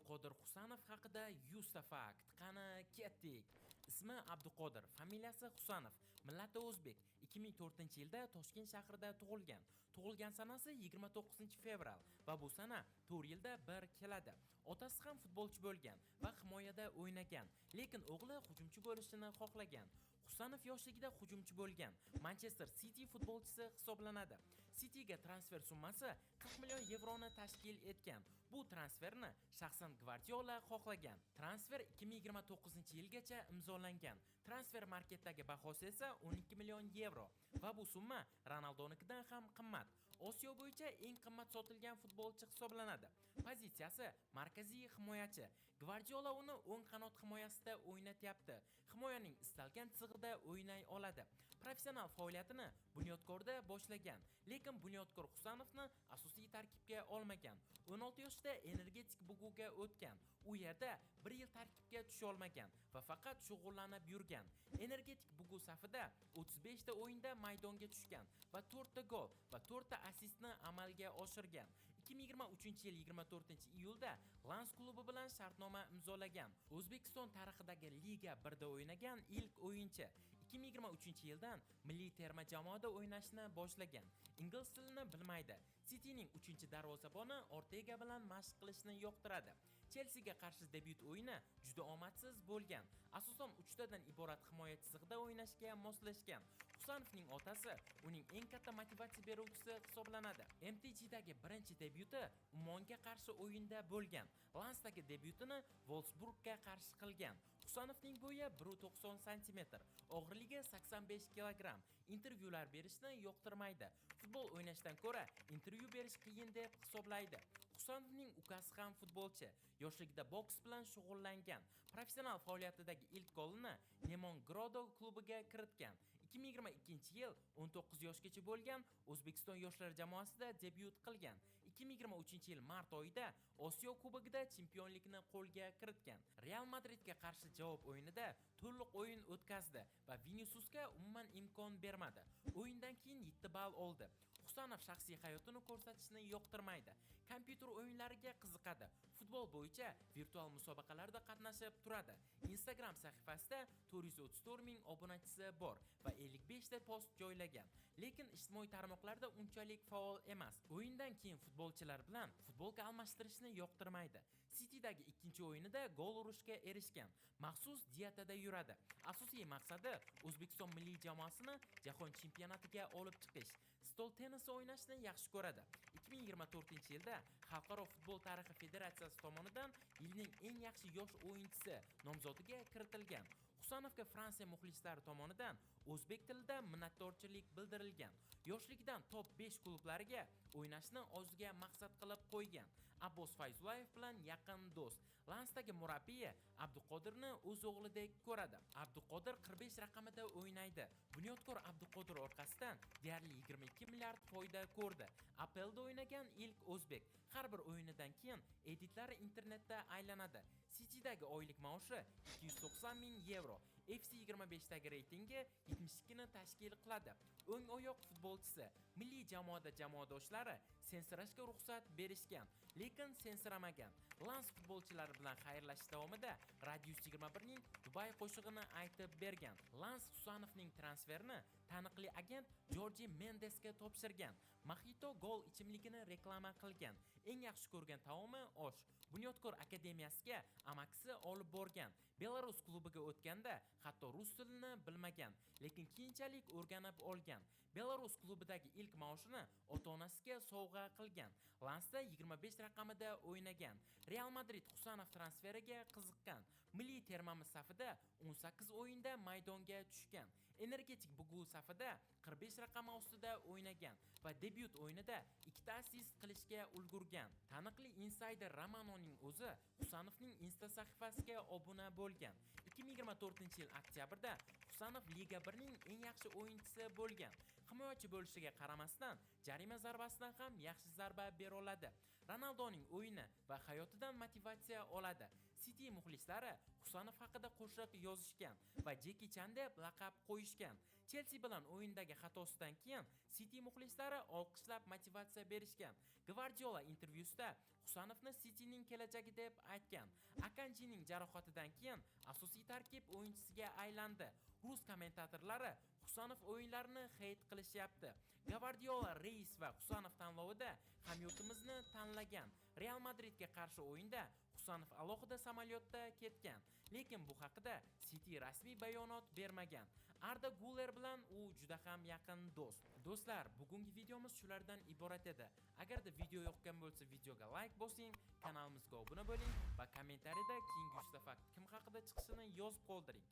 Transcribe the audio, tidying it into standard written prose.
Abduqodir Husanov haqida 100 ta fakt. Qani, ketdik. Ismi Abduqodir, familiyasi Husanov, millati o'zbek. 2004-yilda Toshkent shahrida tug'ilgan. Tug'ilgan sanasi 29-fevral va bu sana 4 yilda bir keladi. Otasi ham futbolchi bo'lgan va himoyada o'ynagan, lekin o'g'li hujumchi bo'lishini xohlagan. Husanov yoshligida hujumchi bo'lgan. Manchester City futbolchisi hisoblanadi. Cityga transfer summasi 40 million yevroni tashkil etgan. Bu transferni shaxsan Gvardiola xohlagan. Transfer 2029-yilgacha imzolangan. Transfer marketdagi bahosi esa 12 million yevro va bu summa Ronaldonikidan ham qimmat. Osiyo bo'yicha eng qimmat sotilgan futbolchi hisoblanadi. Pozitsiyasi markaziy himoyachi. Gvardiola uni o'ng qanot himoyasida o'ynatyapti. Himoyaning istalgan chizig'ida o'ynay oladi. Professional faoliyatini Bunyodkorda boshlagan, lekin Bunyodkor Husanovni asosiy tarkibga olmagan. 16 yoshida Energetik Buguga o'tgan. U yerda bir yil tarkibga tusha olmagan va faqat shug'ullanib yurgan. Energetik Bugu safida 35 ta o'yinda maydonga tushgan va 4 ta gol va 4 ta assistni amalga oshirgan. 2023-yil 24-iyulda Lans klubi bilan shartnoma imzolagan. O'zbekiston tarixidagi Liga 1da o'ynagan ilk o'yinchi. 2023-yildan milliy terma jamoada o'ynashni boshlagan. Ingliz tilini bilmaydi. Cityning 3-darvozaboni Ortega bilan mashq qilishni yoqtiradi. Chelsiga qarshi debyut o'yini juda omadsiz bo'lgan. Asosan uchtadan iborat himoya chizig'ida o'ynashga moslashgan. Husanovning otasi uning eng katta motivatsiya beruvchisi hisoblanadi. MTGdagi birinchi debyuti Ummonga qarshi o'yinda bo'lgan. Lansdagi debyutini Wolfsburgga qarshi qilgan. Husanovning bo'yi 1.90 sm, og'irligi 85 kg. Intervyular berishni yoqtirmaydi. Futbol o'ynashdan ko'ra intervyu berish qiyin deb hisoblaydi. Husanovning ukasi ham futbolchi. Yoshligida boks bilan shug'ullangan. Professional faoliyatidagi ilk golini Nemon Grodo klubiga kiritgan. 2022-yil 19 yoshgacha bo'lgan O'zbekiston yoshlar jamoasida debyut qilgan. 2023-yil mart oyida Osiyo Kubogida chempionlikni qo'lga kiritgan. Real Madridga qarshi javob o'yinida to'liq o'yin o'tkazdi va Viniciusga umuman imkon bermadi. O'yindan keyin 7 ball oldi. Husanov shaxsiy hayotini ko'rsatishni yoqtirmaydi. Kompyuter o'yinlariga qiziqadi. Futbol bo'yicha virtual musobaqalarda qatnashib turadi. Instagram sahifasida 434 ming obunachisi bor va 55 ta post joylagan. Lekin ijtimoiy tarmoqlarda unchalik faol emas. O'yindan keyin futbolchilar bilan futbolka almashtirishni yoqtirmaydi. Citydagi ikkinchi o'yinida gol urishga erishgan. Maxsus dietada yuradi. Asosiy maqsadi O'zbekiston milliy jamoasini jahon chempionatiga olib chiqish. Stol tennisi o'ynashni yaxshi ko'radi. 2024-yilda Xalqaro futbol tarixi federatsiyasi tomonidan yilning eng yaxshi yosh o'yinchisi nomzodiga kiritilgan. Husanovga Fransiya muxlislari tomonidan o'zbek tilida minnatdorchilik bildirilgan. Yoshligidan top 5 klublariga o'ynashni o'ziga maqsad qilib qo'ygan. Abbos Fayzullayev bilan yaqin do'st. Lansdagi murabbiyi Abduqodirni o'z o'g'lidek ko'radi. Abduqodir 45 raqamida o'ynaydi. Bunyodkor Abduqodir orqasidan deyarli 22 milliard foyda ko'rdi. APLda o'ynagan ilk o'zbek. Har bir o'yinidan keyin editlari internetda aylanadi. Citydagi oylik maoshi 290 ming yevro. FC 25 dagi reytingi 72 ni tashkil qiladi. O'ng oyoq futbolchisi. Milliy jamoada jamoadoshlari sensirashga ruxsat berishgan, lekin sensiramagan. Lans futbolchilari bilan xayrlashish davomida Radius 21 ning Dubay qo'shig'ini aytib bergan. Lans Husanovning transferini taniqli agent Jorji Mendesga topshirgan. Mojito gol ichimligini reklama qilgan. Eng yaxshi ko'rgan taomi osh. Bunyodkor akademiyasiga amakisi olib borgan. Belarus klubiga o'tganda hatto rus tilini bilmagan, lekin keyinchalik o'rganib olgan. Belarus klubidagi ilk maoshini ota-onasiga sovg'a qilgan. Lansda 25 raqamida o'ynagan. Real Madrid Husanov transferiga qiziqqan. Milliy termamiz safida 18 o'yinda maydonga tushgan. Energetik Bugu safida 45 raqami ostida o'ynagan va debyut o'yinida ikkita assist qilishga ulgurgan. Taniqli insayder Romanoning o'zi Husanovning Insta sahifasiga obuna bo'lgan. 2024-yil oktyabrda Husanov Liga 1 ning eng yaxshi o'yinchisi bo'lgan. Himoyachi bo'lishiga qaramasdan, jarima zarbasidan ham yaxshi zarba bera oladi. Ronaldoning o'yini va hayotidan motivatsiya oladi. City muxlislari Husanov haqida qo'shiq yozishgan va Jeki Chan deb laqab qo'yishgan. Chelsea bilan o'yindagi xatosidan keyin City muxlislari olqishlab motivatsiya berishgan. Gvardiola intervyusida Husanovni Cityning kelajagi deb aytgan. Akanjining jarohatidan keyin asosiy tarkib o'yinchisiga aylandi. Rus kommentatorlari Husanov o'yinlarini heyt qilishyapti. Gvardiola Reys va Husanov tanlovida hamyurtimizni tanlagan. Real Madridga qarshi o'yinda Husanov alohida samolyotda ketgan, lekin bu haqida City rasmiy bayonot bermagan. Arda Guler bilan u juda ham yaqin do'st. Do'stlar, bugungi videomiz shulardan iborat edi. Agarda video yoqqan bo'lsa, videoga like bosing, kanalimizga obuna bo'ling va kommentariyada keyingi 3 ta fakt kim haqida chiqishini yozib qoldiring.